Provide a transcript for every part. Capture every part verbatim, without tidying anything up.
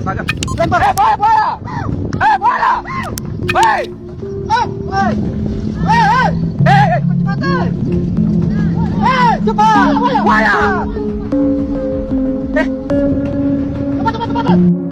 Lempar. Eh, buaya, buaya! Eh, buaya! Hei! Eh, hei! Hei, hei! Hei, hei! Cepat, cepat, hei! Hei, cepat! Buaya! Eh! Cepat, cepat, cepat!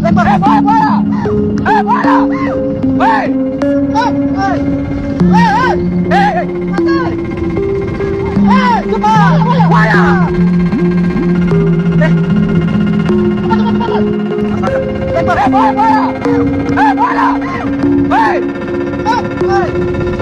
Lempar. Eh, buaya, buaya! Eh, buaya! Hei! Hei! Hei! Hei! Hei! Hei! Hei! Cepat! Buaya! Eh! Cepat, cepat, cepat! Lempar. Eh, buaya, buaya! Eh, buaya! Hei! Hei! Hei!